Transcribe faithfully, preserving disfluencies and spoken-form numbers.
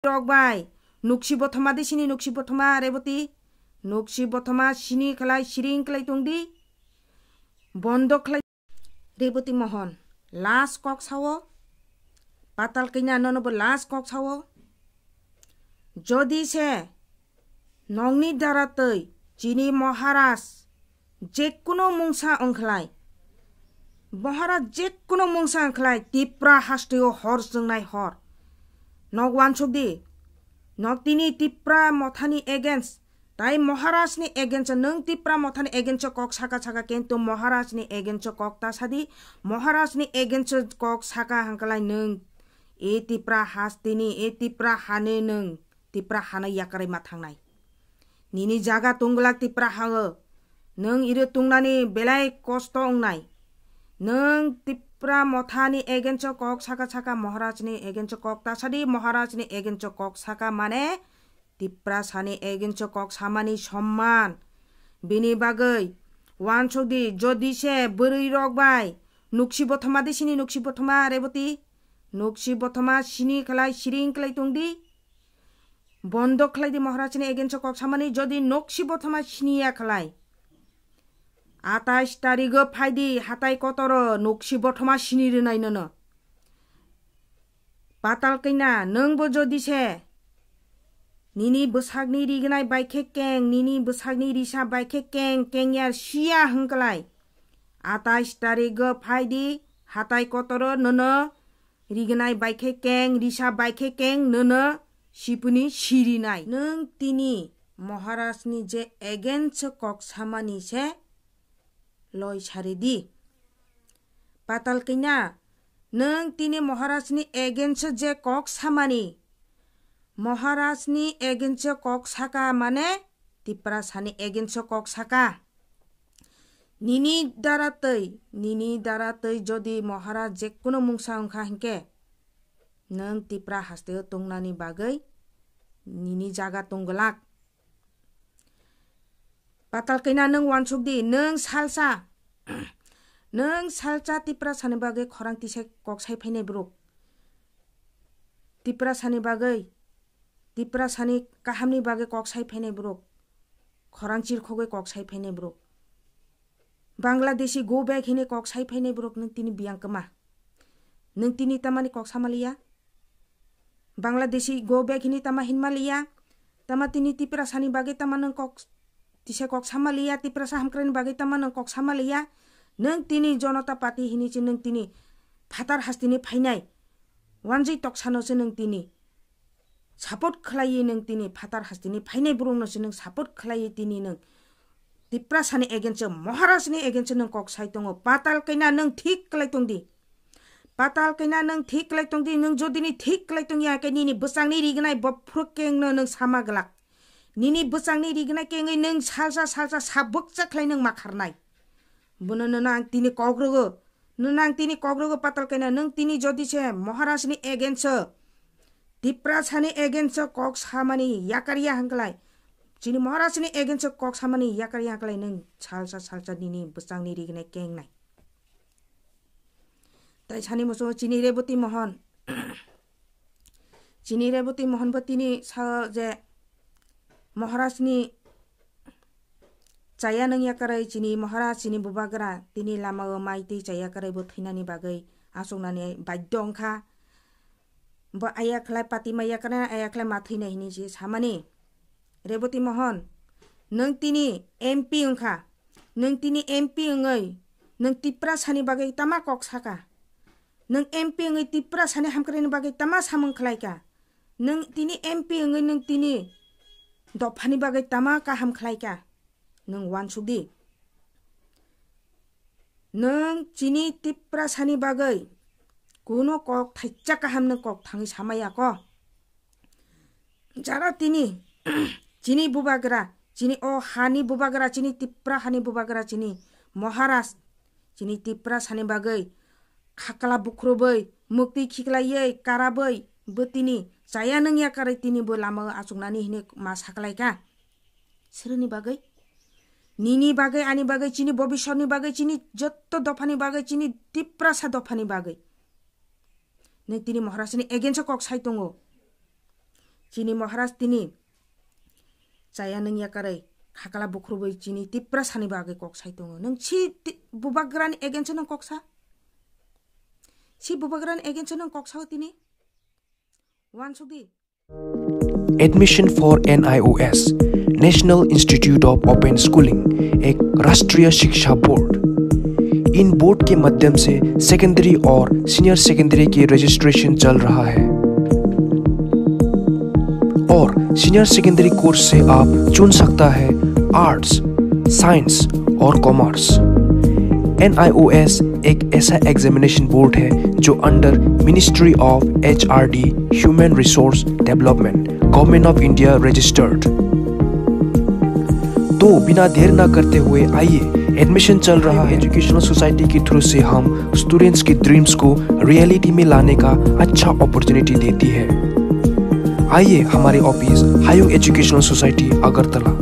rok bai. Nuksi bothoma di sini, nuksi bothoma Reboti. Nuksi bothoma sini khlai, siring khlai tong di. Bondo khlai. Reboti Mohon, last kok sao. Patal Kanya nono bo last kok sao. Jodi se nongni dara twi chini Maharaj jekkuno mungsa wngkhlai, Maharaj jekkuno mungsa wngkhlai, Tipra hasteo hor chwngnai hor. Nok wansuk di, nok tini Tipra mothani against, tai Maharaj ni against o, nwng Tipra mothani against o kok saka saka, kintu Maharaj ni against o kok ta sadi, Maharaj ni against o kok saka hangklai nwng, e Tipra hasteni, e Tipra hani nwng Tipra hano yakarwi ma thangnai. Nini jaga tongglak Tipra ha-o. Nwng iro tongnani belai kosto wngnai. Nwng Tipra mothani against o kok saka saka, Maharaj ni against o kok ta sadi, Maharaj ni against o kok saka mane Tiprasani against o kok samani somman. Bini bagwi wansuk di, jodi se bwrwi rok bai nuksi bothoma di sini, nuksi bothoma Reboti, nuksi bothoma sini khlai, siring khlai tong di. Bondo khlai di Maharaj ni against o kok samani, jodi nuksi bothoma siniya khlai. Atais tarigo phai di hatai kotoro, nuksi bothoma sini rwnai nono. Patal Kanya, nwngbo jodi se nini bwsakni rignai bai khe keng, nini bwsakni risa bai khe keng, kengya siya hwnkhlai, atais tarigo phai di hatai kotoro, nono rignai bai khe keng, risa bai khe keng, nono sipuni sirinai. Nwng tini Maharaj ni je against o kok samani se loi sari di. Patal Kanya, nwng tini Maharaj ni against o je kok samani, Maharaj ni against o kok saka mane Tiprasani against o kok saka. Nini dara twi, nini dara twi jodi Maharaj jekkuno mungsa wngkha hinkhe, nwng Tipra hasteo tongnani bagwi nini jaga tongglak. Patal Kanya, nwng wansuk di, nwng salsa, nwng salsa Tiprasani bagwi khorang tisa kok sai phainai borok. Tiprasani bagwi, Tiprasani kahamni bagwi kok sai phainai borok. Khorang chirkhogwi kok sai phainai borok. Bangladeshi go back hini kok sai phainai borok nwng tini biyang kwma. Nwng tini tamani kok samaliya? Bangladeshi go back hini tama hinmaliya? Tama tini Tiprasani bagwi tama nwng kok tisa kok samaliya, Tiprasa hamkraini bagwi tama nwng kok samaliya? Nwng tini Janata Party hini se nwng tini phatar hasteni phainai wanjwi toksano se nwng tini support khlaiwi nwng tini phatar hasteni phainai borokno se nwng support khlaiwi tini nwng Tiprasani against o, Maharajni against o nwng kok sai tongo. Patal Kanya, nwng thik khlai tong di. Patal Kanya, nwng thik khlai tong di. Nwng jodi ni thik khlai tong ya khe nini bwsakni rignai bophru kengno nwng sama glak. Nini bwsakni rignai kengwi nwng salsa salsa sabukcha khlai nwng ma kharnai. Bono nono ang tini kok rwgo. Nono ang tini kok rwgo Patal Kanya, nwng tini jodi se Maharajni against o, Tiprasani against o kok samani yakarya hangklai, chini Maharajni against o kok samani yakarya hangklai, nwng salsa salsa nini bwsakni rignai kengnai. Tai sani muchungo chini Reboti Mohon. Chini Reboti Mohon bo tini sao je Maharajni chaya nung yakarwi chini Maharaj, chini bubagra tini lamao mai twi chaya kwrwi bo thwinani bagwi achuknani baidhyo wngkha. Bo aya khlai, pati ma yakarwi aya khlai ma thwinai hinwi se samani. Reboti Mohon, nwng tini M P wngkha, nwng tini M P wngwi nwng Tiprasani bagwi tama kok saka? Nwng M P wngwi Tiprasani hamkraini bagwi tama samung khlaika? Nwng tini M P wngwi nwng tini dophani bagwi tama kaham khlaika? Nwng wansuk di. Nwng chini Tiprasani bagwi kuno kok thaisa kaham nwng kok thangwi samaya ko. Jara tini chini bubagra, chini o hani bubagra, chini Tipra hani bubagra, chini Maharaj, chini Tiprasani bagwi khakla bukhrobai, muktwi khiklaiwi, karabwi bo tini chaya nung yakarwi tini bo lama achuknani hinwi ma saklaika. Sreni bagwi? Nini bagwi, ani bagwi, chini bobisotni bagwi, chini jotto dophani bagwi, chini Tiprasa dophani bagwi. Nwng tini Maharajni against o kok sai tongo. Chini Maharaj tini chaya nung yakarwi khakla bukhruwi chini Tiprasani bagwi kok sai tongo. Nung si ti-, bubagrani against o nung kok sa? Si bubagrani against o nung kok sao tini? Wansukdi. Admission for N I O S, National Institute of Open Schooling, एक राष्ट्रीय शिक्षा बोर्ड। इन बोर्ड के माध्यम से सेकेंडरी और senior secondary की रजिस्ट्रेशन चल रहा है और सीनियर सेकेंडरी कोर्स से आप चुन सकता है आर्ट्स, साइंस और कॉमर्स। एन आई ओ एस एक ऐसा एग्जामिनेशन बोर्ड है जो under Ministry of H R D, Human Resource Development, Government of India registered। तो बिना देर ना करते हुए आइए, एडमिशन चल रहा है। एजुकेशनल सोसाइटी के थ्रू से हम स्टूडेंट्स की ड्रीम्स को रियलिटी में लाने का अच्छा अपॉर्चुनिटी देती है। आइए हमारे ऑफिस हायुंग एजुकेशनल सोसाइटी अगरतला।